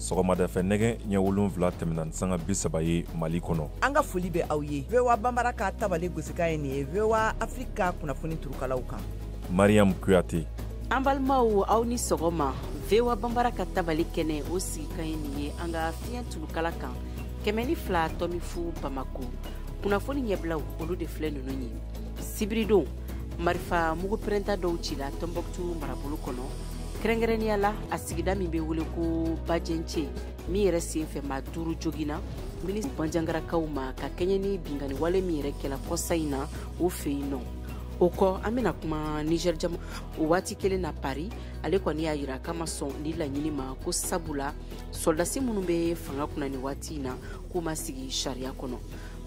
Sɔgɔmada fɛ nɛgɛ ɲɛ 7 tɛmɛna ni sanga 30 ye Mali kɔnɔ. An ka foli bɛ aw ye. VOA Banbara ka tabale gosikan ye nin ye VOA Afrique ka kunnafoni turukalaw kan. Mariam Kuyate. An balimaw, aw ni sɔgɔma. VOA Banbara ka tabale kɛnɛ o sigikan ye nin ye an ka fiɲɛ turukala kan 102.0 Bamako. Kunnafoni ɲɛbilaw olu de filɛ ninnu ye. Sibiridon, marifa mugu pɛrɛnta dɔw cila Tombouctou marabolo kɔnɔ, kɛrɛnkɛrɛnnenya la a sigida min bɛ wele ko Bajɛnce, min yɛrɛ senfɛ maa 5 joginna minisiri Banjangarakaw ma ka kɛɲɛ ni binkanni wale min yɛrɛ kɛla kɔsa in na o fɛ yen nɔ. O kɔ, an bɛna kuma Niger jama o waati kelen na Paris, ale kɔni y'a yira k'a ma sɔn ni laɲini ma ko sabula sɔrɔdasi minnu bɛ fanga kunna nin waati in na k'u ma sigi sariya kɔnɔ.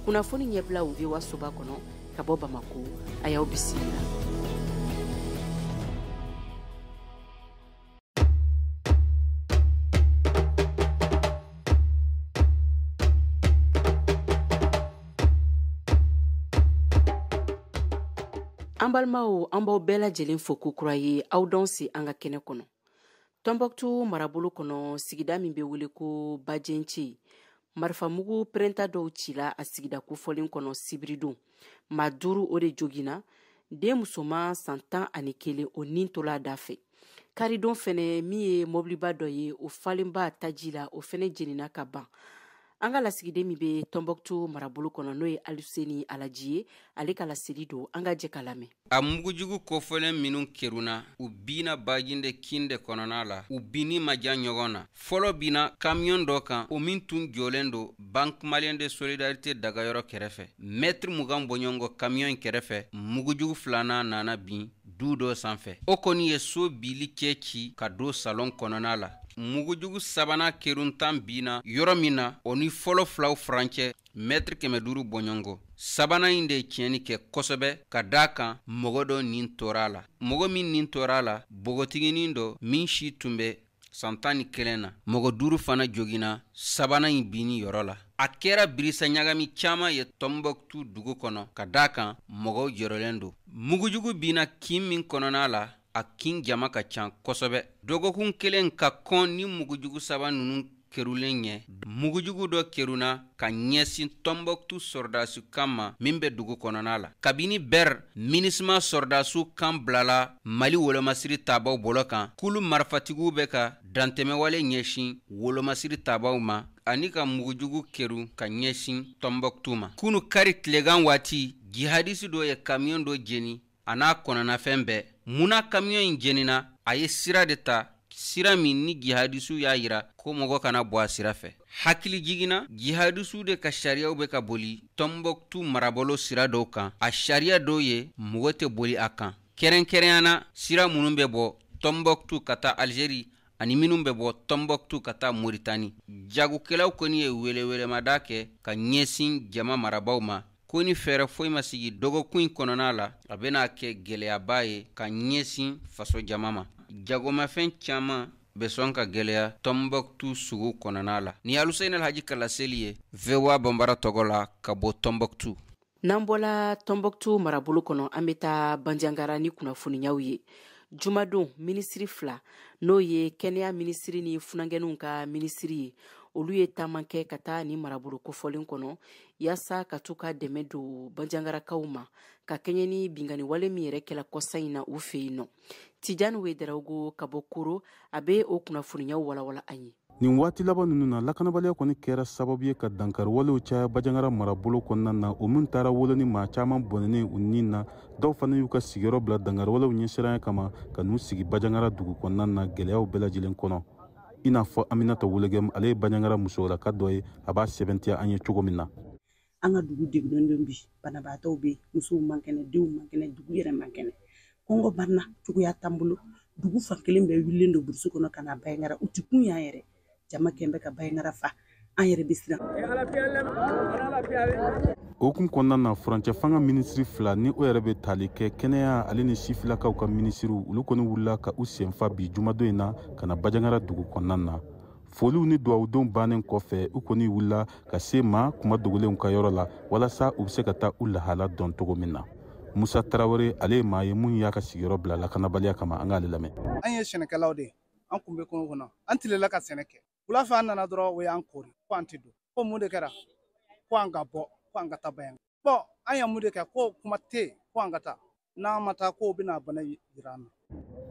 Kunnafoni ɲɛbilaw VOA soba kɔnɔ ka bɔ Bamako, a y'aw bisimila. An balimaw, an b'aw bɛɛ lajɛlen fo kokura ye aw dɔn se an ka kɛnɛ kɔnɔ. Tombouctou marabolo kɔnɔ, sigida min bɛ wele ko Bajɛnce, marifamugu pɛrɛnta dɔw cila a sigida kofɔlen kɔnɔ sibiridon. Maa 5 o de joginna, den musoman san 11 o nin tola a da fɛ. Karidon fɛnɛ min ye mɔbiliba dɔ ye, o falenba taji la, o fɛnɛ jenina ka ban. An ka lasigiden min bɛ Tombouctou marabolo kɔnɔ, n'o ye Aluseni Alaji ye, ale ka laseli don, an ka jɛ ka lamɛn. A mugujugu kofɔlen minnu kerunna, u binna Bajinde kin de kɔnɔna la, u binni ma jan ɲɔgɔn na. Fɔlɔ binna camion dɔ kan, o min tun jɔlen don Banque Malienne de Solidarité dagayɔrɔ kɛrɛfɛ. Mètre 20 bɔɲɔgɔn camion in kɛrɛfɛ, mugujugu filanan nana bin du dɔ sanfɛ. O kɔni ye so bili cɛ ci ka don salon kɔnɔna la. Mugujugu sabanan keruntan binna yɔrɔ min na, o ni fɔlɔ filaw furancɛ mètre 500 bɔɲɔgɔn. Sabanan in de ye tiɲɛni kɛ kosɛbɛ ka d'a kan mɔgɔ dɔ nin tora a la. Mɔgɔ min nin tora a la, npogotiginin dɔ min si tun bɛ san 11 na. Mɔgɔ 5 fana joginna sabanan in binni yɔrɔ la. A kɛra birisa ɲagami caman ye Tombouctou dugu kɔnɔ ka d'a kan mɔgɔw jɔrɔlen don. Mugujugu binna kin min kɔnɔna la, a kin jama ka ca kosɛbɛ. Dɔgɔkun kelen ka kɔn ni mugujugu saba ninnu kerulen ɲɛ, mugujugu dɔ kerunna ka ɲɛsin Tombouctou sɔrɔdasiw kan ma min bɛ dugu kɔnɔna la. Kabini Ber MINUSMA sɔrɔdasiw kan bilala Mali wolomasiri tabaw bolo kan, kulu marifatigiw bɛ ka dantɛmɛwale ɲɛsin wolomasiri tabaw ma ani ka mugujugu kerun ka ɲɛsin Tombouctou ma. Kunu kari tilegan waati, jihadisi dɔ ye camion dɔ jeni a n'a kɔnɔnafɛn bɛɛ. Munna camion in jenina? A ye sira de ta, sira min ni jihadisiw y'a yira ko mɔgɔ kana bɔ a sira fɛ. Hakili jiginna, jihadisiw de ka sariyaw bɛ ka boli Tombouctou marabolo sira dɔw kan. A sariya dɔw ye mɔgɔ tɛ boli a kan, kɛrɛnkɛrɛnya na sira minnu bɛ bɔ Tombouctou ka taa Algérie ani minnu bɛ bɔ Tombouctou ka taa Mauritanie. Jagokɛlaw kɔni ye welewelemada kɛ ka ɲɛsin jama marabaw ma ko ni fɛɛrɛ foyi ma sigi dɔgɔkun in kɔnɔna la, a bɛna kɛ gɛlɛyaba ye ka ɲɛsin faso jama ma. Jagomafɛn caman bɛ sɔn ka gɛlɛya Tombouctou sugu kɔnɔna la. Ni Aluseni Alhaji ka laseli ye VOA Banbara tɔgɔ la ka bɔ Tombouctou. N'an bɔla Tombouctou marabolo kɔnɔ, an bɛ taa Banjangara ni kunnafoniyaw ye. Jumadon, minisiri 2, n'o ye kɛnɛya minisiri ni funankɛninw ka minisiri ye, olu ye taama kɛ ka taa ni marabolo kofɔlen kɔnɔ yaasa ka t'u ka dɛmɛ don Banjangarakaw ma ka kɛɲɛ ni binkanni wale min yɛrɛ kɛla kɔsa in na u fɛ yen nɔ. Tijani Wedarawogo ka bɔ Koro, a bɛ o kunnafoniyaw walawala an ye. Nin waati laban ninnu na, lakanabaliya kɔni kɛra sababu ye ka dankariwalew caya Banjagara marabolo kɔnɔna na, o min taara wolo ni maa caman bɔnɛnen u nin na. Dɔw fana y'u ka sigiyɔrɔ bila dankariwalew ɲɛsiranya kama ka n'u sigi Banjagara dugu kɔnɔna na gɛlɛyaw bɛɛ lajɛlen kɔnɔ. I n'a fɔ Aminata Wolegɛm, ale ye Banjagara musolaka dɔ ye, a b'a sɛbɛntiya an ye cogo min na. An ka dugu degunnen don bi, banabaatɔw bɛ yen, musow man kɛnɛ, denw man kɛnɛ, dugu yɛrɛ man kɛnɛ. Kɔngɔ banna, cogoya t'an bolo. Dugu fan kelen bɛɛ wulilen don burusi kɔnɔ ka na Banjagara, u ti kun yan yɛrɛ. Jama kɛn bɛ ka Banjagara fa, an yɛrɛ bɛ siran. O hukumu kɔnɔna na, furancɛ fanga minisiri 2 ni o yɛrɛ bɛ tali kɛ kɛnɛya ale ni sifilakaw ka minisiriw, olu kɔni wulila ka u senfa bi jumadon in na ka na Banjagara dugu kɔnɔna na. Foliw ni dugawudenw bannen kɔfɛ, u kɔni wulila ka se maa kuma dogolenw ka yɔrɔ la walasa u bɛ se ka taa u lahala dɔn cogo min na. Musa Tarawele, ale ye maa ye mun y'a ka sigiyɔrɔ bila lakanabaliya kama, an k'ale lamɛn. An ye sɛnɛkɛlaw de ye, an kun bɛ kungo kɔnɔ, an tilela ka sɛnɛ kɛ. Wula fɛ an nana dɔrɔn, o y'an kori ko an tɛ don, ko mun de kɛra, ko an ka bɔ, ko an ka taa Bayan. Bɔn, an ye mun de kɛ? Ko kuma tɛ yen, ko an ka taa, n'an ma taa, k'o bɛna bana yira an na.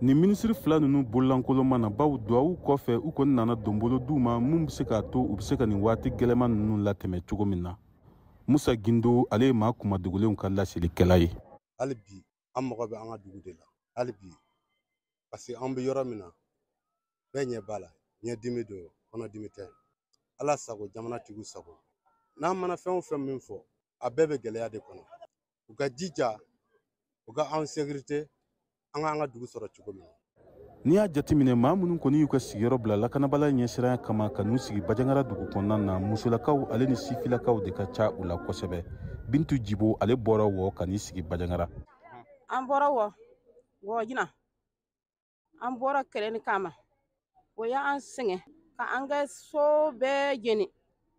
Nin minisiri fila ninnu bololankolon ma na, baw duwawu kɔfɛ, u kɔni nana donbolo d'u ma mun bɛ se k'a to u bɛ se ka nin waati gɛlɛman ninnu latɛmɛ cogo min na. Musa Gindo, ale ye maa kumadogolenw ka laselikɛla ye. Hali bi an mago bɛ an ka dugu de la hali bi, parce que an bɛ yɔrɔ min na, bɛɛ ɲɛ b'a la, ɲɛdimi don, kɔnɔdimi tɛ. Ala sago, jamana tigiw sago, n'an mana fɛn o fɛn min fɔ, a bɛɛ bɛ gɛlɛya de kɔnɔ. U ka jija, u ka an sécurité, an k'an ka dugu sɔrɔ cogo min na. N'i y'a jateminɛ, maa minnu kɔni y'u ka sigiyɔrɔ bila lakanabaliya ɲɛsiranya kama ka n'u sigi Bajangara dugu kɔnɔna na, musolakaw ale ni sifilakaw de ka ca u la kosɛbɛ. Bintu Jibo, ale bɔra Wɔ ka n'i sigi Bajangara. An bɔra Wɔ Wɔjina, an bɔra kɛlɛ ni kama, o y'an sɛgɛn ka an ka so bɛɛ jeni,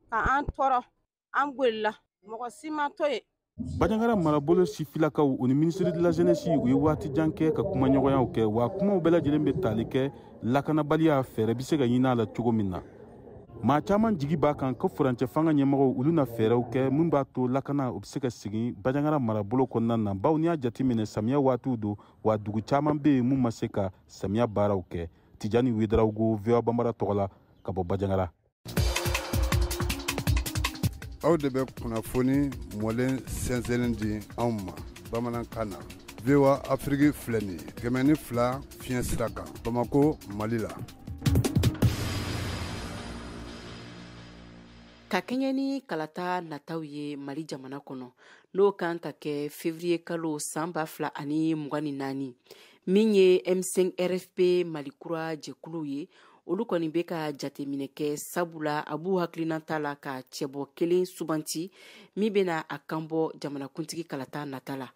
ka an tɔɔrɔ, an bolila, mɔgɔ si ma to yen. Bajangara marabolo sifilakaw, u ni ministre de la jeunesse, u ye waati jan kɛ ka kumaɲɔgɔnyaw kɛ, wa kumaw bɛɛ lajɛlen bɛ tali kɛ lakanabaliya fɛɛrɛ bɛ se ka ɲini a la cogo min na. Maa caman jigi b'a kan ko furancɛ fanga ɲɛmɔgɔw, olu na fɛɛrɛw kɛ mun b'a to lakana u bɛ se ka segin Bajangara marabolo kɔnɔna na, baw n'i y'a jateminɛ, samiya waatiw don, wa dugu caman bɛ yen mun ma se ka samiya baaraw kɛ. Tijani Wedarawogo, VOA Banbara tɔgɔ la, ka bɔ Bajangara. Aw de bɛ kunnafoni mɔlen sɛnsɛnnen di anw ma bamanankan na. VOA Afiriki filɛ nin ye, 102 fiɲɛ sira kan, Bamako, Mali la. Ka kɛɲɛ ni kalata nataw ye Mali jamana kɔnɔ, n'o kan ka kɛ février kalo san 2024, min ye M5 RFP Mali kura jɛkulu ye, olu kɔni bɛ ka jateminɛ kɛ, sabula a b'u hakilinata la ka cɛbɔ kelen suganti min bɛna a kanbɔ jamanakuntigi kalata nata la.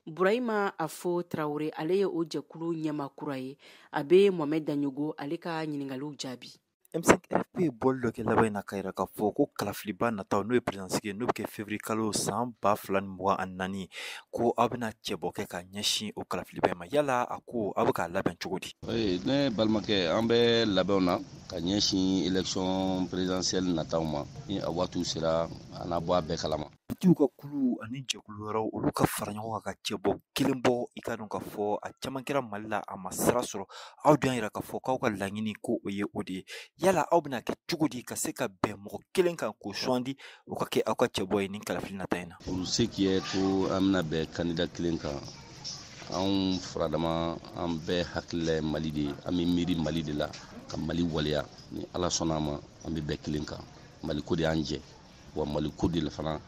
Burahima Afo Tarawele, ale ye o jɛkulu ɲɛma kura ye. A bɛ Mohamed Daɲogo ale ka ɲiningaliw jaabi. M5RFP ye bɔli dɔ kɛ laban in na ka yira k'a fɔ ko kalafiliba nataw, n'o ye présidence ye, n'o bɛ kɛ février kalo san 2024, ko aw bɛna cɛbɔ kɛ ka ɲɛsin o kalafiliba in ma. Yala a ko aw bɛ k'a labɛn cogo di? Ne balimakɛ, an bɛ labɛnw na ka ɲɛsin élection présidentielle nataw ma. Ni a waatiw sera, an na bɔ a bɛɛ kalama. Partiw ka kulu ani jɛkulu wɛrɛw, olu ka fara ɲɔgɔn kan ka cɛbɔ kelen bɔ, i ka dɔn k'a fɔ a caman kɛra Mali la, a ma sira sɔrɔ. Aw dun y'a yira k'a fɔ k'aw ka laɲini ko o ye o de ye. Yala aw bɛna kɛ cogo di ka se ka bɛn mɔgɔ kelen kan k'o sugandi, o ka kɛ aw ka cɛbɔ ye nin kalafili nata in na? Pour ce qui est ko an bɛna bɛn candidat kelen kan, anw furadama, an bɛɛ hakilila ye Mali de ye, an bɛ miiri Mali de la ka Mali waleya. Ni Ala sɔnna a ma, an bɛ bɛn kelen kan. Mali ko de y'an jɛ, wa Mali ko de la fana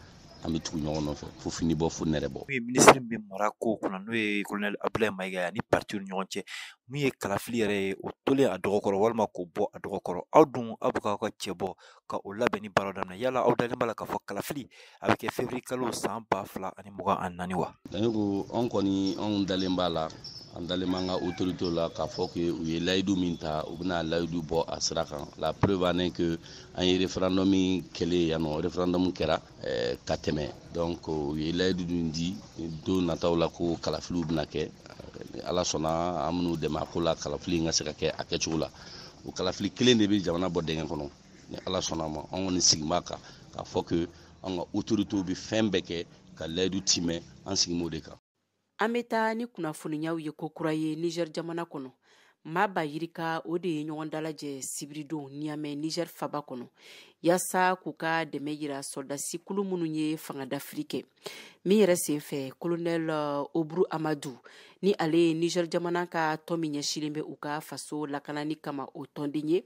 an bɛ tugu ɲɔgɔn nɔfɛ fo fini bɔ, fo nɛrɛ bɔ. Mun ye minisiri min bɛ mara kow kunna, n'o ye colonel Abdoulaye Mayiga ye, ani partiw ni ɲɔgɔn cɛ, mun ye kalafili yɛrɛ ye, o tolen a dɔgɔkɔrɔ walima k'o bɔ a dɔgɔkɔrɔ, aw dun aw bɛ k'aw ka cɛ bɔ ka o labɛn ni baaraw daminɛ. Yala aw dalen b'a la k'a fɔ kalafili a bɛ kɛ février kalo san 2024 wa? Daɲogo, anw kɔni, anw dalen b'a la, an dalen b'an ka autorité la k'a fɔ que u ye layidu min ta, u bɛna layidu bɔ a sira kan. La preuve en est que an ye référendum kɛlen yan nɔ, référendum kɛra ka tɛmɛ. Donc u ye layidu min di don nataw la ko kalafiliw bɛna kɛ, ni Ala sɔnna, an bɛn'u dɛmɛ a ko la, kalafili in ka se ka kɛ a kɛcogo la. O kalafili kelen de bɛ jamana bɔ dingɛ kɔnɔ. Ni Ala sɔnna a ma, an kɔni sigi b'a kan k'a fɔ que an ka autorités bɛ fɛn bɛɛ kɛ ka layidu timɛ, an sigi b'o de kan. An bɛ taa ni kunnafoniyaw ye ko kura ye Niger jamana kɔnɔ. Maa ba yirika o de ye ɲɔgɔn dalajɛ sibiridon Niamey, Niger faba kɔnɔ, yaasa k'u ka dɛmɛ yira sɔrɔdasi kulu minnu ye fanga dafiri kɛ. Min yɛrɛ senfɛ, colonel Oburu Amadu, ni ale ye Niger jamana ka tɔn min ɲɛsinnen bɛ u ka faso lakanani kama, o tɔnden ye,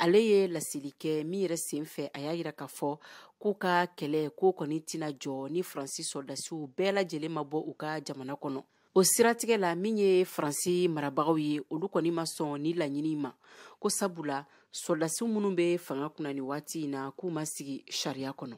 ale ye laseli kɛ. Min yɛrɛ senfɛ, a y'a yira k'a fɔ k'u ka kɛlɛ k'o kɔni tɛna jɔ ni Faransi sɔrɔdasiw bɛɛ lajɛlen ma bɔ u ka jamana kɔnɔ. O siratigɛ la, min ye Faransi marabagaw ye, olu kɔni ma sɔn ni laɲini ma, ko sabula sɔrɔdasiw minnu bɛ fanga kunna nin waati in na, k'u ma sigi sariya kɔnɔ.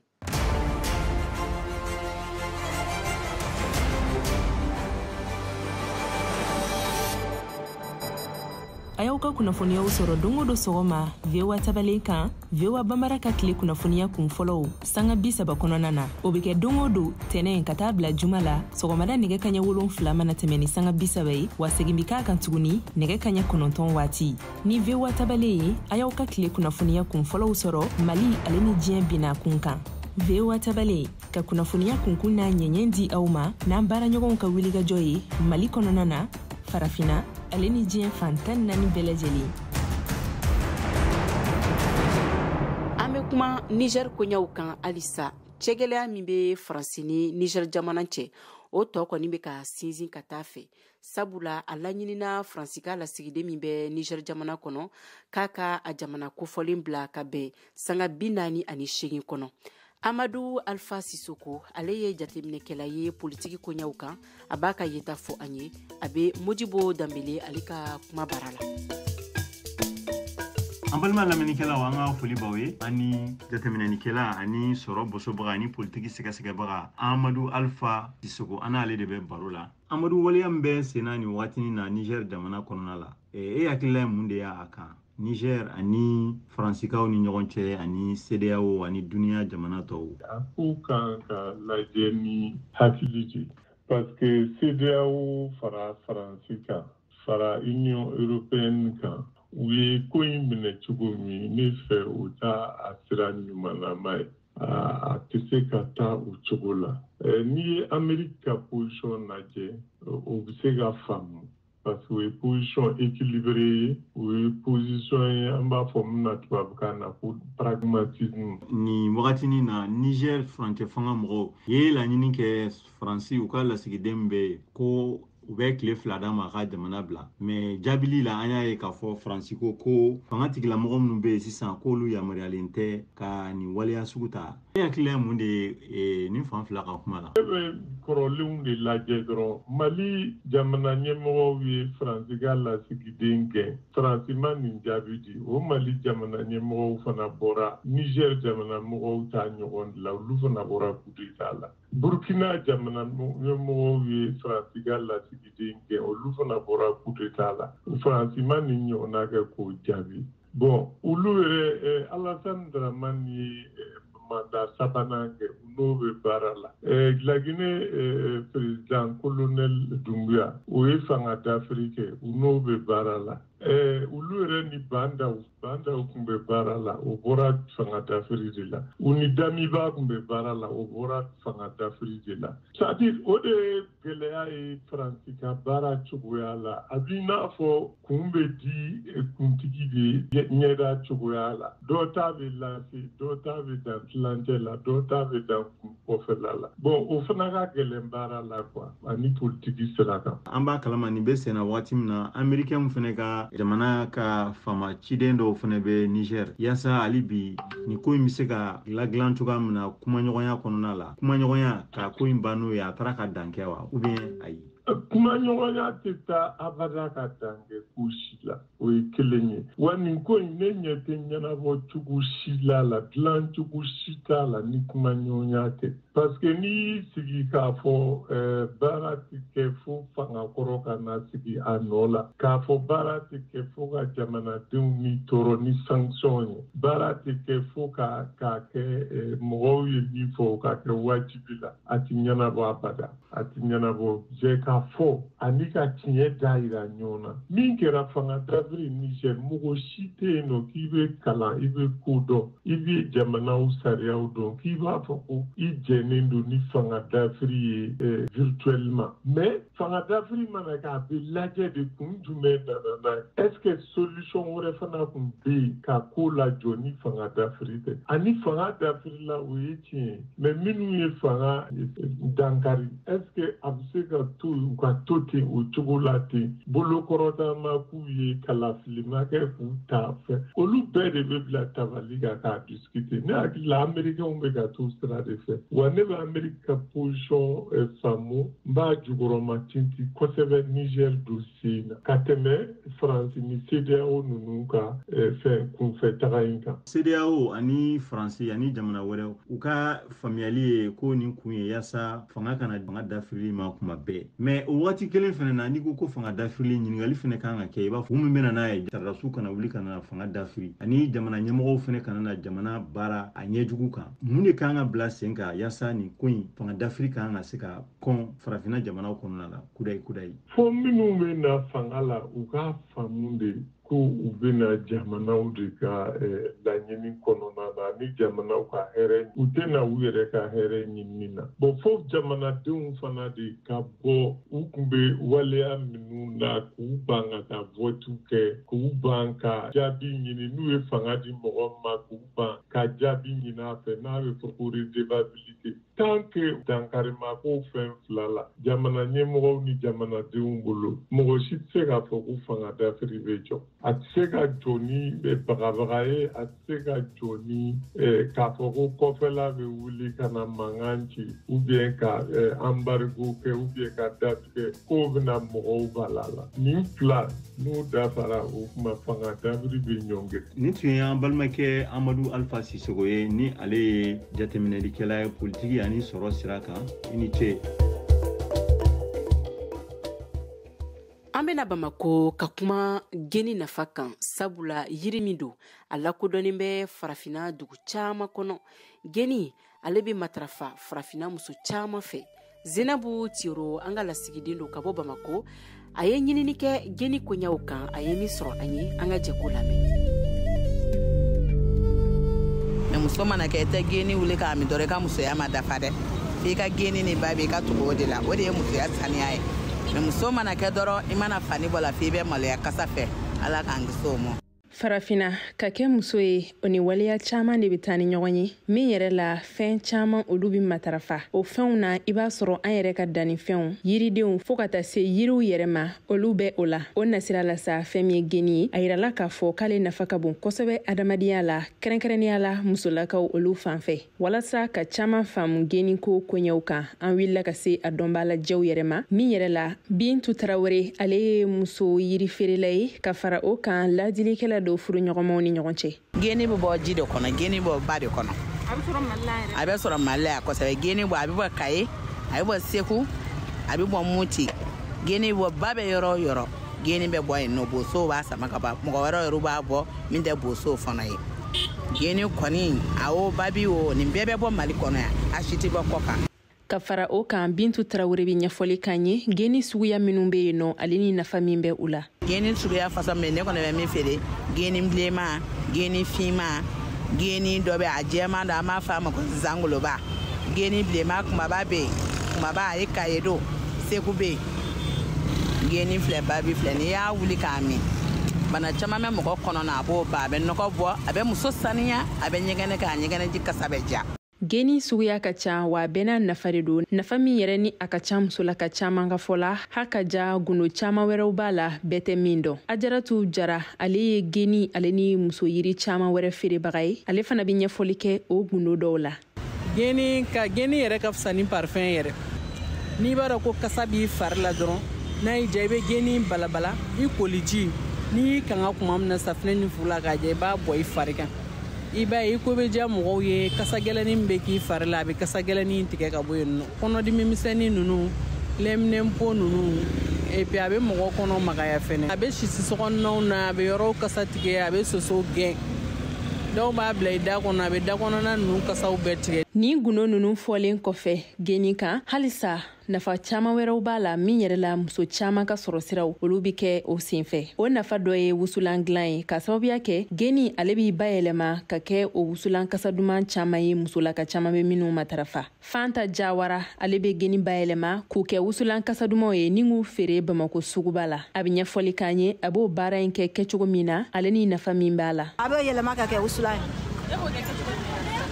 A y'aw ka kunnafoniyaw sɔrɔ don o don sɔgɔma VOA tabalen kan, VOA Bambara ka tile kunnafoniya kun fɔlɔw sanga 30 kɔnɔna na. O bɛ kɛ don o don tɛnɛ ka taa bila juma la sɔgɔmada nɛgɛ kaɲɛ 7 mana tɛmɛ ni sanga 30 ye, wa segin bɛ k'a kan tuguni nɛgɛ kaɲɛ 9 waati. Ni VOA tabalen ye, a y'aw ka tile kunnafoniya kun fɔlɔw sɔrɔ Mali ale ni diɲɛ binna kun kan. VOA tabalen ka kunnafoniya kunkun n'a ɲɛɲɛ di aw ma n'an baaraɲɔgɔnw ka wulikajɔ ye Mali kɔnɔna na, Farafina ale ni diɲɛ fan 14 bɛɛ lajɛlen. An bɛ kuma Niger koɲɛw kan halisa. Cɛgɛlɛya min bɛ Faransi ni Niger jamana cɛ, o tɔ kɔni bɛ ka sinsin ka taa fɛ. Sabula a laɲinina Faransi ka lasigiden min bɛ Niger jamana kɔnɔ k'a ka a jamana kofɔlen bila ka bɛn sanga 48 kɔnɔ. Amadu Alpha Sissoko, ale ye jateminɛkɛla ye politiki koɲɛw kan, a b'a ka yeta fɔ an ye. A bɛ Modibo Danbele ale ka kuma bara la. An balima lamɛnnikɛlaw, an ka foli b'aw ye. Ani jateminɛnikɛla ani sɔrɔ bosobaga ani politiki sɛgɛsɛgɛbaga Amadu Alpha Sissoko, an n'ale de bɛ baro la. Amadu, waleya min bɛ senna nin waatinin na Niger jamana kɔnɔna la, e hakilila ye mun de y'a kan? Niger ani Faransikaw ni ɲɔgɔn cɛ ani CEDEAO ani duniya jamana tɔw. A ko kan ka lajɛ ni hakili de, parce que CEDEAO fara Faransi kan, fara Union européenne kan, u ye ko in minɛ cogo min, ne fɛ o t'a a sira ɲumanlama ye. A tɛ se ka taa o cogo la. N'i ye Amérique ka position lajɛ, o bɛ se ka faamu, parce que o ye position équilibrée ye, o ye position ye an b'a fɔ min na tubabukan na ko pragmatisme. Nin wagatinin na Niger furancɛ fanga mɔgɔw ye laɲini kɛ Faransi u ka lasigiden bɛ yen ko u bɛ tile 2 d'a ma a ka jamana bila, mais jaabili la an y'a ye k'a fɔ Faransi ko ko fanga tigilamɔgɔ minnu bɛ yen sisan k'olu yamaruyalen tɛ ka nin waleya sugu ta. E hakilila ye mun de ye nin fan fila ka kuma la? Ne bɛ kɔrɔlenw de lajɛ dɔrɔn. Mali jamana ɲɛmɔgɔw ye Faransi ka lasigiden gɛn, Faransi ma nin jaabi di. O Mali jamana ɲɛmɔgɔw fana bɔra Niger jamana mɔgɔw ta ɲɔgɔn de la, olu fana bɔra coup d'état la. Burkina jamana ɲɛmɔgɔw ye Faransi ka lasigiden gɛn, olu fana bɔra coup d'état la. Faransi ma nin ɲɔgɔnna kɛ k'o jaabi. Bon, olu yɛrɛ, Alassane Dramane ye mandat sabanan kɛ, n'o bɛ baara la. Laginɛ président colonel Doumbouya, o ye fanga dafiri kɛ, n'o bɛ baara la. Olu yɛrɛ ni Bandaw tun bɛ baara la, o bɔra fanga dafiri de la. U ni Damiba tun bɛ baara la, o bɔra fanga dafiri de la. C'est-à-dire o de ye gɛlɛya ye Faransi ka baara cogoya la. A b'i n'a fɔ kun bɛ di kuntigi de ɲɛda cogoya la. Dɔ ta bɛ lase, dɔ ta bɛ dan tilancɛ la, dɔ ta bɛ dan kun kɔfɛla la. Bon, o fana ka gɛlɛn baara la quoi, ani politiki sira kan. An b'a kalama nin bɛ senna waati min na, Américain fana ka jamana ka faama ciden dɔw fana bɛ Niger, yaasa hali bi nin ko in bɛ se ka ladilan cogoya min na kumaɲɔgɔnya kɔnɔna la. Kumaɲɔgɔnya ka ko in ban n'o ye, a taara ka dan kɛ wa ou bien ayi? Kumaɲɔgɔnya tɛ taa abada ka dan kɛ ko si la, o ye kelen ye. Wa nin ko in ne ɲɛ tɛ ɲɛnabɔ cogo si la, dilan cogo si t'a la ni kumaɲɔgɔnya tɛ. Parce que n'i y'i sigi k'a fɔ baara tɛ kɛ fo fanga kɔrɔ ka na sigi a nɔ la, k'a fɔ baara tɛ kɛ fo ka jamanadenw ni tɔɔrɔ ni sanction ye, baara tɛ kɛ fo k'a kɛ mɔgɔw ye min fɔ o ka kɛ wajibi la, a tɛ ɲɛnabɔ abada. A tɛ ɲɛnabɔ. Jɛ ka fɔ ani ka tiɲɛ da yira ɲɔgɔn na. Min kɛra fanga dafiri Niger, mɔgɔ si tɛ yen nɔ k'i bɛ kalan, i bɛ ko dɔn, i bɛ jamanaw sariyaw dɔn, k'i b'a fɔ ko i jɛnnen don ni fanga dafiri ye virtuellement. Mais fanga dafiri mana kɛ, a bɛ lajɛ de kun jumɛn nana n'a ye. Est-ce que solution wɛrɛ fana tun bɛ yen ka ko lajɔ ni fanga dafiri tɛ? Ani fanga dafiri la, o ye tiɲɛ ye, mais minnu ye fanga dankari, est-ce que a bɛ se ka to u ka to ten o cogo la ten, bolokɔrɔta ma k'u ye, kalafili ma kɛ k'u ta fɛ, olu bɛɛ de bɛ bila tabali kan k'a discuter. Ne hakili la, Américains bɛ ka t'o sira de fɛ. Wa ne bɛ Amérique ka position faamu. n b'a jukɔrɔma tinti kosɛbɛ Niger dossier in na ka tɛmɛ Faransi ni CEDEAO ninnu ka fɛn kunfɛ taga in kan. CEDEAO ani Faransi ani jamana wɛrɛw, u ka faamuyali ye ko nin kun ye yaasa fanga kana fanga dafirili ma kuma bɛɛ. Mais o waati kelen fana na, n'i ko ko fanga dafirili, ɲininkali fana kan ka kɛ, i b'a fɔ mun bɛ na n'a ye, sɔrɔdasiw kana wuli ka na fanga dafiri ani jamana ɲɛmɔgɔw fana kana na jamana baara a ɲɛjugu kan. Mun de kan ka bila sen kan yaasa nin ko in fanga dafiri kan ka se ka kɔn farafinna jamanaw kɔnɔna la kudayi kudayi? Fo minnu bɛ na fanga la, u k'a faamu de ko u bɛna jamanaw de ka laɲini kɔnɔna na ni jamanaw ka hɛrɛ, u tɛna u yɛrɛ ka hɛrɛ ɲinini na. Bon, fo jamanadenw fana de ka bɔ u tun bɛ waleya minnu na, k'u ban ka taa vote kɛ, k'u ban ka jaabi ɲini n'u ye fanga di mɔgɔ ma, k'u ban ka jaabi ɲini a fɛ n'a bɛ fɔ ko redevabilité. Tant que dankari ma ko fɛn fila la jamana ɲɛmɔgɔw ni jamanadenw bolo, mɔgɔ si tɛ se k'a fɔ ko fanga dafiri bɛ jɔ. A tɛ se ka jɔ ni bagabaga ye, a tɛ se ka jɔ ni k'a fɔ ko kɔfɛla bɛ wuli ka na mankan ci ou bien ka embargo kɛ ou bien ka datigɛ k'o bɛna mɔgɔw bala la. Nin fila n'u dafara, o kuma fanga dafiri bɛ ɲɔngiri. Nin tun ye an balimakɛ Amadu Alpha Sisoko ye, ni ale ye jateminɛlikɛla ye politiki ani sɔrɔ sira kan. I ni ce. An bena Bamako ka kuma geni nafa kan, sabula yiri min don, a lakodɔnnen bɛ farafina dugu caaman kɔnɔ. Geni ale be matarafa farafina muso caaman fɛ. Zenabu Tiro, an ka lasigiden don ka bɔ Bamako, a ye ɲinini kɛ geni koɲaw kan, a ye min sɔrɔ an ye, an ka jɛ k'o lamɛn. Mɛ muso mana kɛ, i tɛ geni wuli k'a min dɔrɔn, i ka musoya ma dafa dɛ. F'i ka geni ni ba bɛ, i ka tugu o de la, o de ye musoya saniya ye. Mɛ muso mana kɛ dɔrɔn, i mana fani bɔ la, f'i bɛ maloya kasa fɛ. Ala k'an kisi o ma. Farafina, ka kɛ muso ye, o ni waleya caaman de bɛ taa ni ɲɔgɔn ye. Min yɛrɛ la, fɛn caaman olu bɛ matarafa. O fɛnw na, i b'a sɔrɔ an yɛrɛ ka dannifɛnw, yiridenw, fɔɔ ka taa se yiriw yɛrɛ ma, olu bɛ o la. O nasira la sa, fɛn min ye geni ye, a yirala k'a fɔ k'ale nafa ka bon kosɛbɛ adamadenya la, kɛrɛnkɛrɛnnenya la musolakaw olu fan fɛ. Walasa ka caaman faamu geni ko koɲɛw kan, an wulila ka se a dɔnbaalajɛw yɛrɛ ma. Min yɛrɛ la, Bintu Tarawele, ale ye muso yirifeerela ye, ka fara o kan ladilikɛla don furuɲɔgɔnmaw ni ɲɔgɔn cɛ. Geni bɛ bɔ ji de kɔnɔ, geni bɔ ba de kɔnɔ. A bɛ sɔrɔ Mali la yan kosɛbɛ. Geni bɔ, a bɛ bɔ Kaye, a bɛ bɔ Segu, a bɛ bɔ Moti. Geni bɔ ba bɛ yɔrɔ o yɔrɔ, geni bɛ bɔ yen nɔ. Bosow b'a sama ka bɔ, mɔgɔ wɛrɛw yɛrɛ b'a bɔ min tɛ bosow fana ye. Geni kɔni, a o babi o, nin bɛɛ bɛ bɔ Mali kɔnɔ yan, a si tɛ bɔ kɔ kan. Ka fara o kan, Bintu Tarawele bɛ ɲɛfɔli k'an ye geni suguya minnu bɛ yen nɔ, ale ni nafa min bɛ u la. Geni suguya fasɔn bɛ, ne kɔni bɛ min feere, geni bilenman, geni finman, geni dɔ bɛ a jɛman dɔ, an b'a fɔ a ma ko zangoloba. Geni bilenman kumaba bɛ yen, kumaba a ye Kaye don, Segu bɛ yen. Geni filɛ, babi filɛ, n'i y'a wuli k'a min, bana caman bɛ mɔgɔ kɔnɔ na, a b'o ban, a bɛ nɔgɔ bɔ, a bɛ muso saniya, a bɛ ɲɛgɛnɛ kɛ, a ɲɛgɛnɛji kasa bɛ ja. Geni suguya ka ca, wa a bɛɛ n'a nafa de don. Nafa min yɛrɛ ni a ka ca musolaka caman ka fɔ la, ha ka ja gundo caman wɛrɛw b'a la, bɛɛ tɛ min dɔn. Ajaratu Jara, ale ye geni ale ni muso yiri caman wɛrɛ feerebaga ye. Ale fana bɛ ɲɛfɔli kɛ o gundo dɔw la. Geni ka geni yɛrɛ ka fisa ni parfum yɛrɛ. N'i b'a dɔn ko kasa b'i fari la dɔrɔn, n'a y'i diya, i bɛ geni balabala i koliji. N'i y'i kanga kuma min na safinɛ ni fu la k'a jɛ, i b'a bɔ i fari kan. I b'a ye i ko bɛ diya mɔgɔw ye, kasa gɛlɛnnin min bɛ k'i fari la, a bɛ kasa gɛlɛnnin tigɛ ka bɔ yen nɔ. Kɔnɔdimi misɛnnin ninnu, lɛminɛnpo ninnu, et puis a bɛ mɔgɔ kɔnɔ magaya fɛnɛ. A bɛ sisi sokɔnɔnaw na, a bɛ yɔrɔw kasa tigɛ, a bɛ soso gɛn. Dɔw b'a bila i da kɔnɔ, a bɛ da kɔnɔna ninnu kasaw bɛɛ tigɛ. Nin gundo ninnu fɔlen kɔfɛ geni kan, halisa nafa caman wɛrɛw b'a la, min yɛrɛ la muso caman ka sɔrɔ siraw olu bɛ kɛ o senfɛ. O nafa dɔ ye wusulan dilan ye, ka sababuya kɛ geni ale b'i bayɛlɛma ka kɛ o wusulan kasa duman caman ye musolaka caman bɛ minnu matarafa. Fanta Jawara, ale bɛ geni bayɛlɛma k'u kɛ wusulan kasa dumanw ye ni k'u feere Bamako suguba la. A bɛ ɲɛfɔli k'an ye a b'o baara in kɛ kɛcogo min na, ale ni nafa min b'a la. A bɛ yɛlɛma ka kɛ wusulan ye.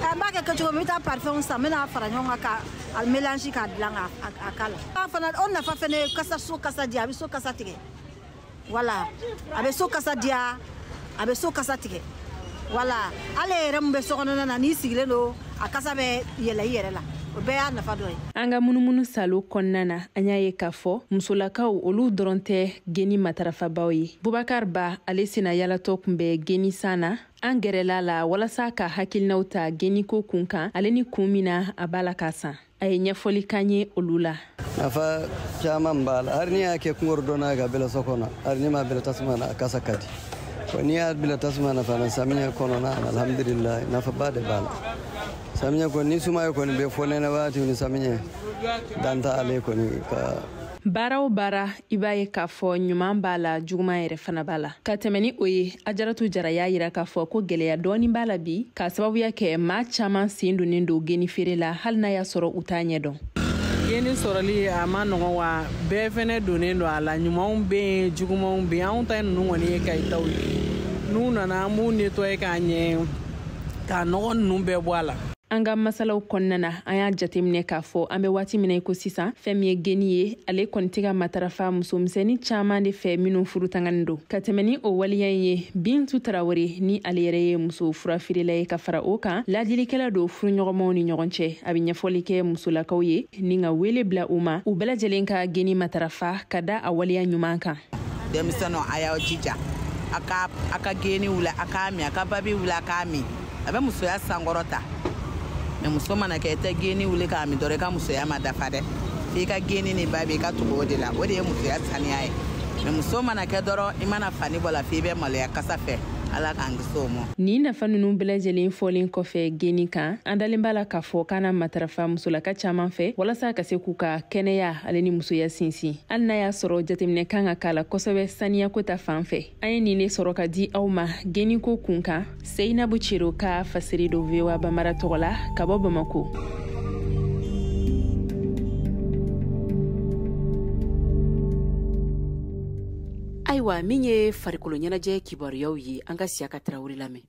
N b'a kɛ kɛcogo min, n bɛ taa parfum san, n bɛna fara ɲɔgɔn kan ka a mélange k'a dilan k'a k'a la. A fana o nafa fana ye kasa, so kasa diya, a bɛ so kasa tigɛ. Wala a bɛ so kasa diya, a bɛ so kasa tigɛ. Wala ale yɛrɛ min bɛ so kɔnɔna na, n'i sigilen don, a kasa bɛ yɛlɛ i yɛrɛ la. O bɛɛ y'a nafa dɔ ye. An ka munumunu salo kɔnɔna na, an y'a ye k'a fɔ musolakaw olu dɔrɔn tɛ geni matarafabaw ye. Bubakar Ba, ale sena yalatɔ kun bɛ geni san na. An gɛrɛla la walasa ka hakilinaw ta geniko kun kan, ale ni kun min na a b'a la k'a san. A ye ɲɛfɔli kan ye olu la. Nafa caman b'a la. Hali n'i y'a kɛ kungoro donna ka bila so kɔnɔ, hali n'i m'a bila tasuma na, a kasa ka di. N'i y'a bila tasuma na fana, samiya kɔnɔna, alhamdulillah, nafaba de b'a la. Samiya kɔni, ni sumaya kɔni bɛ fɔ nɛnɛ waati ni samiya dan t'ale kɔni ka. Baara o baara, i b'a ye k'a fɔ ɲuman b'a la, juguman yɛrɛ fana b'a la. Ka tɛmɛ ni o ye, Ajaratu Jara y'a yira k'a fɔ ko gɛlɛya dɔɔni b'a la bi, k'a sababuya kɛ maa caman sen donnen don geni feere la, hali n'a y'a sɔrɔ u t'a ɲɛ dɔn. Geni sɔrɔli a ma nɔgɔn, wa bɛɛ fɛnɛ donnen don a la. Ɲumanw bɛ yen, jugumanw bɛ yen. Anw ta ninnu kɔni ye kayitaw ye. N'u nana, an b'u nettoyer k'a ɲɛ, k'a nɔgɔ ninnu bɛɛ bɔ a la. An ka masalaw kɔnɔna na, an y'a jateminɛ k'a fɔ an bɛ waati min na i ko sisan, fɛn min ye geni ye, ale kɔni tɛ ka matarafa musomisɛnnin caman de fɛ minnu furu tanganin don. Ka tɛmɛ ni o waleya in ye, Bintu Tarawele, ni ale yɛrɛ ye muso furafeerela ye, ka fara o kan ladilikɛla don furuɲɔgɔnmaw ni ɲɔgɔn cɛ, a bɛ ɲɛfɔli kɛ musolakaw ye ni ka wele bila u ma, u bɛɛ lajɛlen ka geni matarafa ka da a waleya ɲuman kan. Denmisɛnninw, a y'aw jija a ka geni wuli a k'a min, a ka babi wuli a k'a min, a bɛ musoya sankɔrɔ ta. Mɛ muso mana kɛ i tɛ geni wuli k'a min dɔrɔn, i ka musoya ma dafa dɛ. F'i ka geni ni ba bi, i ka tugu o de la, o de ye musoya saniya ye. Mɛ muso mana kɛ dɔrɔn, i mana fani bɔ la, f'i bɛ maloya kasa fɛ. Ala k'an kisi o ma. Nin nafa ninnu bɛɛ lajɛlen fɔlen kɔfɛ geni kan, an dalen b'a la k'a fɔ k'a na matarafa musolaka caman fɛ walasa ka se k'u ka kɛnɛya ale ni musoya sinsin, hali n'a y'a sɔrɔ jateminɛ kan ka k'a la kosɛbɛ saniyako ta fan fɛ. An ye nin de sɔrɔ ka di aw ma geniko kun kan. Seyinabu Cero ka fasiri do VOA Bambara tɔgɔ la ka bɔ Bamako. Ayiwa, min ye farikolo ɲɛnajɛ kibaruyaw ye, an ka Siyaka Tarawele lamɛn.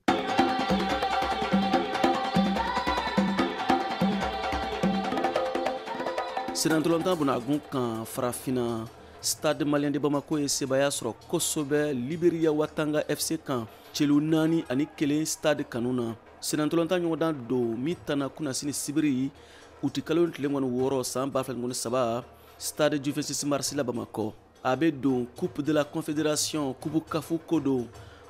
Senatɔlɔntan bonagun kan Farafinna, Stade Malien de Bamako ye sebaya sɔrɔ kosɛbɛ Liberia Watanga FC kan, celu 4-1 stade kanu na. Senatɔlɔntan ɲɔgɔndan don min tana kunnasini sibiri utikalo tile 26 san 2023 stade du 26 mars la Bamakɔ. A bɛ don Coupe de la Confédération, Coupe CAF ko don,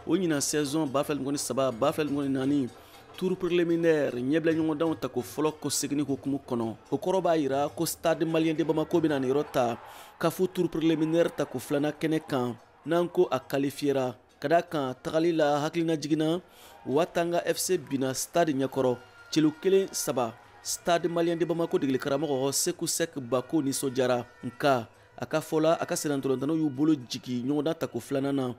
o ɲinan saison 2023 2024 tour préliminaire ɲɛbila ɲɔgɔndanw ta ko fɔlɔ ko seginni hukumu kɔnɔ. O kɔrɔ b'a yira ko Stade Malien de Bamako bɛna nin yɔrɔ ta CAF tour préliminaire ta ko filanan kɛnɛ kan, n'an ko a qualifiera. Ka da kan tagali la hakilina jiginna, Watanga FC binna stade ɲɛkɔrɔ celu 1-3. Stade Malien de Bamako degeli karamɔgɔ Seku Sek Bako nisɔndiyara, nka a ka fɔ la, a ka sennantolatan y'u bolo jigin ɲɔgɔndan tako filanan na,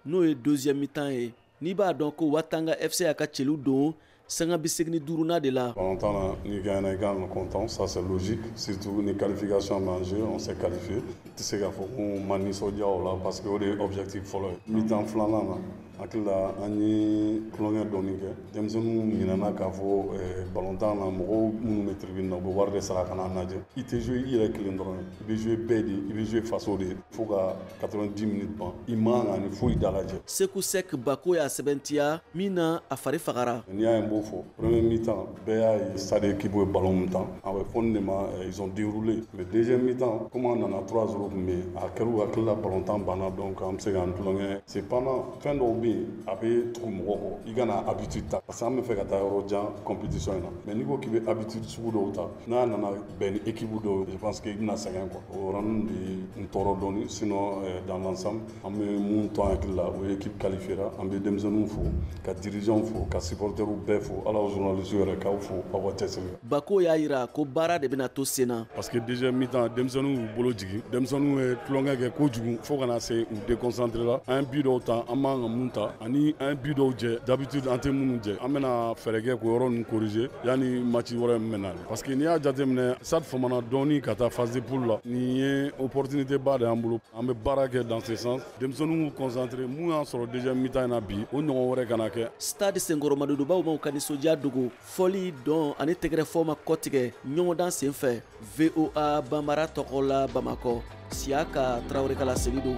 n'o ye deuxième mi-temps ye. N'i b'a dɔn ko Watanga FC y'a ka celu don sanga 85nan de la. Balontan na, n'i gagnera, i kan ka content, ça c'est logique, surtout ni qualification bɛ en jeu, on s'est qualifié. I tɛ se k'a fɔ ko ma nisɔndiya o la parce que o de ye objectif fɔlɔ ye. Mi-temps filanan na, hakili la an ye tulonkɛ dɔɔni kɛ. Denmisɛnninw ɲinɛna k'a fɔ balontan na, mɔgɔw minnu bɛ tribune na, u bɛ wari de sara ka n'a lajɛ. I tɛ jouer i yɛrɛ kelen dɔrɔn ye, i bɛ jouer bɛɛ de, i bɛ jouer faso de ye. Fo ka 90 minutes ban, i man kan ni foyi dalajɛ. Seku Sek Bako y'a sɛbɛntiya min na, a fari fagara. N'i y'a ye n b'o fɔ, premier mi-temps bɛɛ y'a ye stade équipe ye ballon min tan, a bɛ fɔ nin de ma ils ont déroulé. Mais deuxième mi-temps, comme an nana 3-0 tun bɛ yen, a kɛra u hakili la balontan banna, donc an bɛ se k'an tulonkɛ. Cependant fɛn dɔw bɛ yen, a bɛ tugu mɔgɔ kɔ, i kana habitude ta parce que an bɛ fɛ ka taa yɔrɔ jan compétition in na. Mais n'i ko k'i bɛ habitude sugu dɔw ta, n'a nana bɛn ni équipe dɔw ye, je pense que i bɛna sɛgɛn quoi. O yɔrɔnin de ye n tɔɔrɔ dɔɔni. Sinon dans l'ensemble, an bɛ mun to an hakili la, o ye équipe qualifiera. An bɛ denmisɛnninw fo, ka dirigeants fo, ka supporters bɛɛ fo, ala journalistes yɛrɛ k'aw fo aw ka cɛsiri. Bako y'a yira ko baara de bɛna to sen na. Parce que deuxième mi-temps, denmisɛnninw y'u bolo jigin, denmisɛnninw ye tulonkɛ kɛ kojugu fo kana se u déconcentré la. An ye but dɔw ta, an man ka mun ta, ani an ye but dɔw jɛ, d'habitude an tɛ minnu jɛ. An bɛna fɛɛrɛ kɛ k'o yɔrɔ ninnu corriger yanni match wɛrɛ min bɛ na. Parce que n'i y'a jateminɛ, stade famana dɔɔni ka taa phase de poule la, nin ye opportunité ba de y'an bolo. An bɛ baara kɛ dans ce sens, denmisɛnninw k'u concentré. Mun y'an sɔrɔ deuxième mi-temps in na bi, o ɲɔgɔn wɛrɛ kana kɛ. Stade senkɔrɔmadonbaw ma u ka nisɔndiya dogo, fɔli, dɔn ani tɛgɛrɛfɔ ma kɔtigɛ ɲɔgɔndan senfɛ. VOA Bambara tɔgɔ la Bamakɔ, Siyaka Tarawele ka laseli don.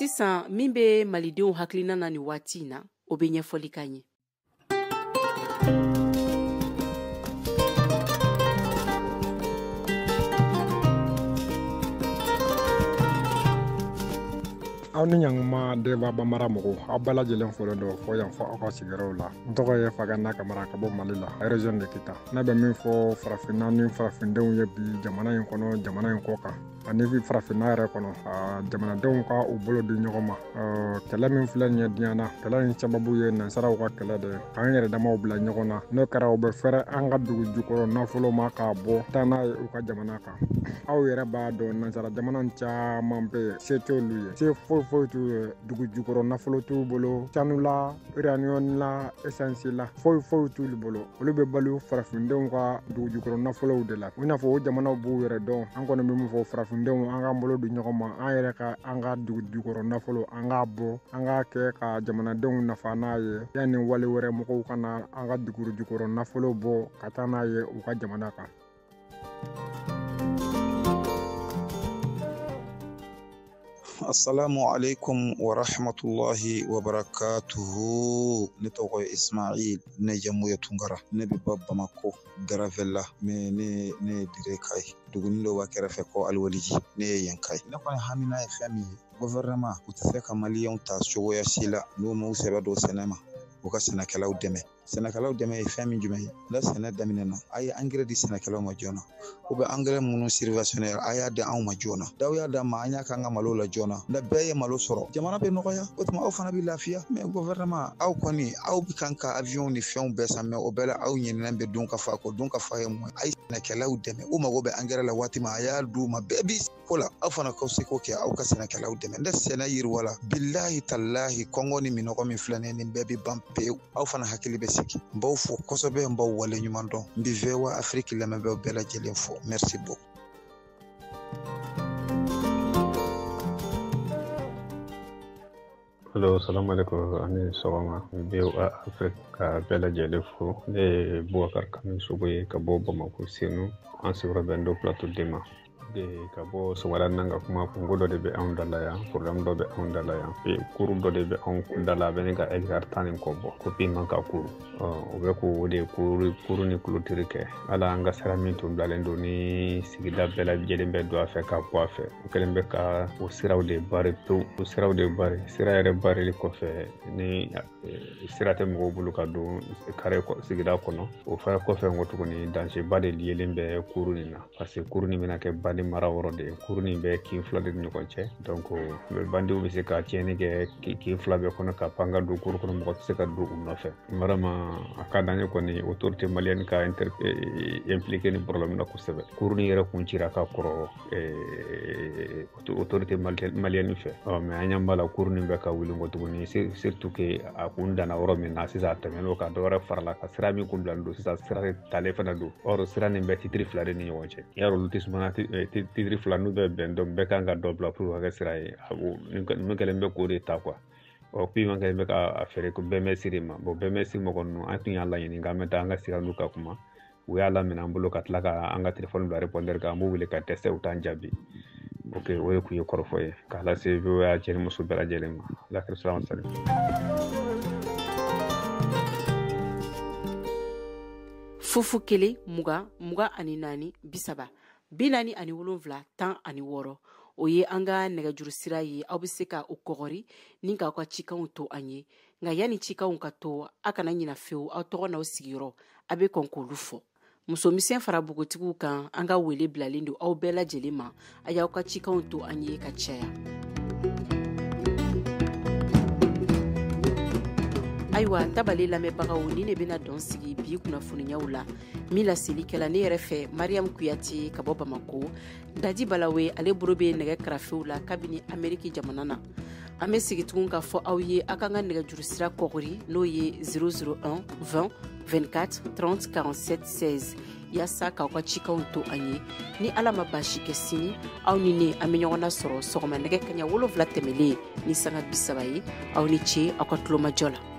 Sisan min bɛ malidenw hakilina na nin waati in na, o bɛ ɲɛfɔli k'an ye. Aw ni ɲankuma Denba Bambara mɔgɔw, aw bɛɛ lajɛlen folen don fo yan fɔ aw ka sigiyɔrɔw la. N tɔgɔ ye Faganda Kamara ka bɔ Mali la, région de Kita. Ne bɛ min fɔ farafinna ni farafindenw ye bi jamana in kɔnɔ, jamana in kɔ kan, ani farafinna yɛrɛ kɔnɔ, jamanadenw ka u bolo di ɲɔgɔn ma. Kɛlɛ min filɛ nin ye diɲɛ na, kɛlɛ in sababu ye nansaraw ka kɛlɛ de ye, k'an yɛrɛ damaw bila ɲɔgɔn na. N'o kɛra, u bɛ fɛrɛ an ka dugu jukɔrɔ nafolo ma k'a bɔ taa n'a ye u ka jamana kan. Aw yɛrɛ b'a dɔn nansara jamana caman bɛ yen, se t'olu ye, se foyi foyi t'u ye, dugu jukɔrɔ nafolo t'u bolo, sanu la, uranium la, essence la, foyi foyi t'olu bolo. Olu bɛ balo farafindenw ka dugu jukɔrɔ nafolow de la. I n'a fɔ o jamanaw b'u yɛrɛ dɔn. An kɔni bɛ min fɔ farafindenw, an k'an bolo di ɲɔgɔn ma, an yɛrɛ ka an ka dugu jukɔrɔ nafolo, an k'a bɔ, an k'a kɛ ka jamanadenw nafa n'a ye, yanni wale wɛrɛ mɔgɔw ka na an ka dugu jukɔrɔ nafolo bɔ ka taa n'a ye u ka jamana kan. Assalamu alaikum wa rahmatullahi wa barakatuhu. Ne tɔgɔ ye Ismail, ne jamu ye Tunkara. Ne bɛ bɔ Bamako Garavella, mais ne ye dire ka ye. Duguni dɔ b'a kɛrɛfɛ ko Aliwaliji, ne ye yen ka ye. Ne kɔni hamina ye fɛn min ye, gouvernement u tɛ se ka maliyɛnw ta cogoya si la n'u m'u sɛbɛ don sɛnɛ ma, u ka sɛnɛkɛlaw dɛmɛ. Sɛnɛkɛlaw dɛmɛ ye fɛn min jumɛn ye, n'a sɛnɛ daminɛna, a ye angɛrɛ di sɛnɛkɛlaw ma joona, u bɛ angɛrɛ minnu subventionné a y'a di anw ma joona, d'aw y'a d'an ma, an y'a k'an ka malo la joona, na bɛɛ ye malo sɔrɔ, jamana bɛ nɔgɔya, o tuma aw fana bɛ lafiya. Mais gouvernement aw kɔni aw bɛ kan ka avion ni fɛnw bɛɛ san, mais o bɛɛ la aw ɲinɛnen bɛ dun ka fa kɔ. Dun ka fa ye mun ye? A ye sɛnɛkɛlaw dɛmɛ, u mago bɛ angɛrɛ la waati min, a y'a d'u ma, bɛɛ bi ko la, aw fana k'aw seko kɛ, aw ka sɛnɛkɛlaw dɛmɛ. Ne sɛnɛ yiriwa la, bilahi talahi, kɔngɔ ni minɔgɔ min filɛ nin ye, nin bɛɛ bɛ ban pewu. Aw fana hakili bɛ sigi. N b'aw fo kosɛbɛ, n b'aw wale ɲuman dɔn. N bɛ VOA Afrique lamɛnbaaw bɛɛ lajɛlen fo. Merci beaucoup. Allo, salamu alaikum, ani sɔgɔma. VOA Afrique ka bɛɛ lajɛlen fo. Ne ye Boubacar Kanu Sogo ye ka bɔ Bamako Senu. An sigiyɔrɔ bɛn don plateau de ma. Ka bɔ sɔgɔmada in na ka kuma kungo dɔ de bɛ anw da la yan, problème dɔ bɛ anw da la yan, kuru dɔ de bɛ anw da la, a bɛ ne ka hectare 10 ni kɔ bɔ, ko piment ka kuru. O bɛ k'o de kuru ni kulotiri kɛ. Ala an ka sira min tun bilalen don ni sigida bɛɛ lajɛlen bɛ don a fɛ ka bɔ a fɛ, o kɛlen bɛ ka o siraw de bari pewu, o siraw de bari. Sira yɛrɛ barili kɔfɛ, ni sira tɛ mɔgɔw bolo ka don kare sigida kɔnɔ, o fana kɔfɛ n ko tuguni danger ba de yelen bɛ kuru nin na, parce que kuru nin bɛna kɛ bandi mara yɔrɔ de ye. Kuru nin bɛ kin fila de ni ɲɔgɔn cɛ, donc bandiw bɛ se ka tiɲɛni kɛ kin fila bɛɛ kɔnɔ, ka pan ka don kuru kɔnɔ, mɔgɔ tɛ se ka don u nɔfɛ. Vraiment a ka d'an ye kɔni autorité malienne ka impliqué ni problème na kosɛbɛ. Kuru nin yɛrɛ kun cira ka kɔrɔ autorité malienne fɛ, mais an ɲɛ b'a la kuru nin bɛ ka wuli kɔ tuguni, surtout que a kun danna yɔrɔ min na sisan, a tɛmɛn'o kan, dɔ wɛrɛ farala ka sira min kun bilalen don sisan, sira talen fana don. Or sira nin bɛ titiri fila de ni ɲɔgɔn cɛ, yarɔ olu tɛ sumana titiri fila n'u bɛ bɛn, donc bɛɛ kan ka dɔ bila pour ka kɛ sira ye. Ninnu kɛlen bɛ k'o de ta quoi. Ɔ piment kɛlen bɛ k'a feere ko bɛɛ siri ma. Bon bɛɛ siri mɔgɔ ninnu, an tun y'a laɲini k'an bɛ taa an ka sira n'u ka kuma, u y'a laminɛ an bolo ka tila ka an ka telefɔni bila répondeur kan, an b'u wele ka dɛsɛ, u t'an jaabi. Ok, o de tun ye kɔrɔfɔ ye k'a lase VOA cɛ ni muso bɛɛ lajɛlen ma. Ala kira salam salam. Fufu 1 20 24 30 47 16, o ye an ka nɛgɛjuru sira ye. Aw bɛ se ka o kɔgɔri ni k'aw ka cikanw to an ye. Nka yanni cikanw ka to, a kana ɲina fewu, aw tɔgɔ n'aw sigiyɔrɔ, a bɛ kɔn k'olu fɔ. Musomisɛn fara npogotigiw kan, an ka wele bilalen don aw bɛɛ lajɛlen ma. A y'aw ka cikanw to an ye ka caya. Ayiwa tabale lamɛnbagaw, ni ne bɛna dɔn sigi bi kunnafoniyaw la. Min laseli kɛla ne yɛrɛ fɛ, Mariam Kuyate ka bɔ Bamako. Dadi Balawe ale bolo bɛ nɛgɛ karafew la kabini Ameriki jamana na. An bɛ sigi tugun k'a fɔ aw ye a k'an ka nɛgɛjuru sira kɔgɔri, n'o ye 001 20 24 30 47 16, yaasa k'aw ka cikanw to an ye. Ni Ala ma baasi kɛ sini, aw ni ne an bɛ ɲɔgɔn nasɔrɔ sɔgɔma nɛgɛ kaɲa 7 tɛmɛlen ni sanga 30 ye. Aw ni ce aw ka tulomajɔ la.